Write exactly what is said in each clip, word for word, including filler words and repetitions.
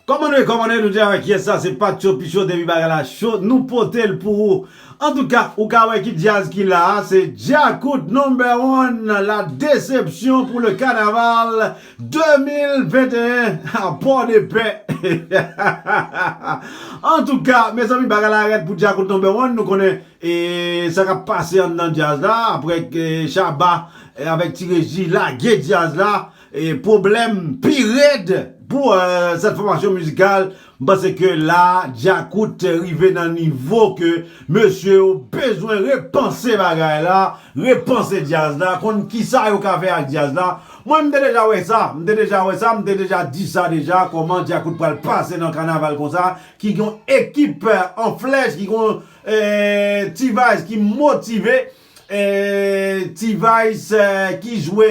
Kòman nou ye, kòman nou ye, nou di avèk kiyès sa, se Patcho Picho depi bagay la cho, nou pote l pou ou. Antouka, ou ka wè ki djaz ki la a, se Djakout number one, la déception pour le carnaval deux mille vingt et un à Port-de-Paix. Antouka, mezanmi, bagay la rèd pou Djakout number one, nou konnen e sa k ap pase anndan djaz la, apre ke Shabba e avèk Ti Reji lage djaz la, e pwoblèm pi rèd pou e, sèt fòmasyon mizikal. M panse ke la, Djakout rive nan nivo ke mesye yo bezwen repanse bagay la, repanse djaz la, konn kisa yo ka fè ak djaz la. Mwen, m te deja wè sa, m te deja wè sa, m te deja di sa deja, kòman Djakout pral pase nan kanaval konsa, ki gen yon ekip e, an flèch, ki gen yon e, T-Vice ki motive, e, T-Vice e, ki jwe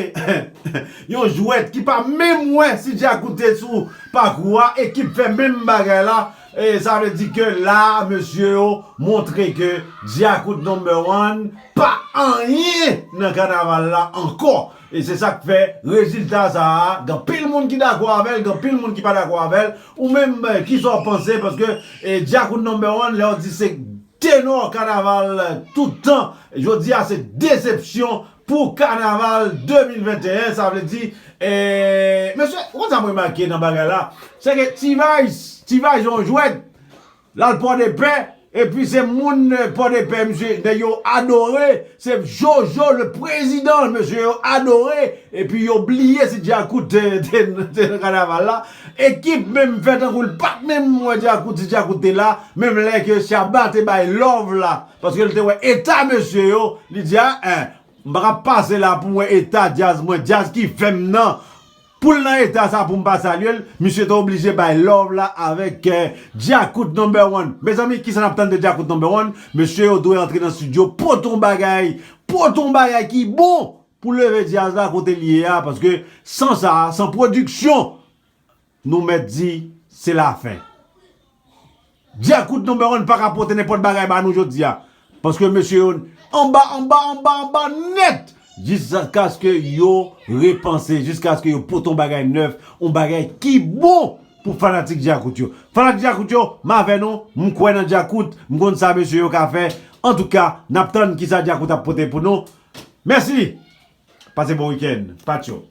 yon jwèt ki pa menm wè si Djakout te sou pakou a, ekip fè menm bagay la. E sa vle di ke la, mesye yo montre ke Djakout number one pa anyen nan kanaval la ankò. E se sa k fè rezilta sa a, gen anpil moun ki dakò avè l, gen anpil moun ki pa dakò avè l. Ou menm, e, kisa w panse? Paske e, Djakout number one, lè w di se tenò kanaval tout tan, jodi a se desepsyon pou kanaval de mil venteyen, sa vle di, e, mesye, ou konn sa m remake nan bagay la? Se ke T-Vice, T-Vice yon jwèt, l al Pòdepè, epi se moun e, Pòdepè, misye, nèg yo adore, se Jojo, le président, mesye yo adore, epi yo bliye si Djakout te, te, te nan kanaval la. Ekip menm fè tankou l pa t menm wè Djakout, si Djakout te la, menm lè ke Shabba te bay love la, paske l te wè eta mesye yo, li di, a, en, m pa ka pase la pou m wè eta djaz mwen, djaz ki fè m nan. Pou l nan eta sa pou m pa salye l, misye te oblije bay love la avèk e, Djakout number one. Mezanmi, kisa n ap tann de Djakout number one? Mesye yo dwe antre nan estidyo, pote yon bagay, pote yon bagay ki bon pou leve djaz la kote l ye a, paske san sa, san pwodiksyon, nou mèt di, se lafen. Djakout number one pa ka pote nenpòt bagay ba nou jodi a. Paske mesye yo anba, anba, anba, anba nèt. Jiskaske yo repanse, jiskaske yo pote yon bagay nèf, yon bagay ki bon pou fanatik Djakout yo. Fanatik Djakout yo, m avè nou, m kwè nan Djakout, m konn sa mesye yo ka fè. Antouka, n ap tann kisa Djakout ap pote pou nou. Mèsi! Pase bon wikenn. Patcho.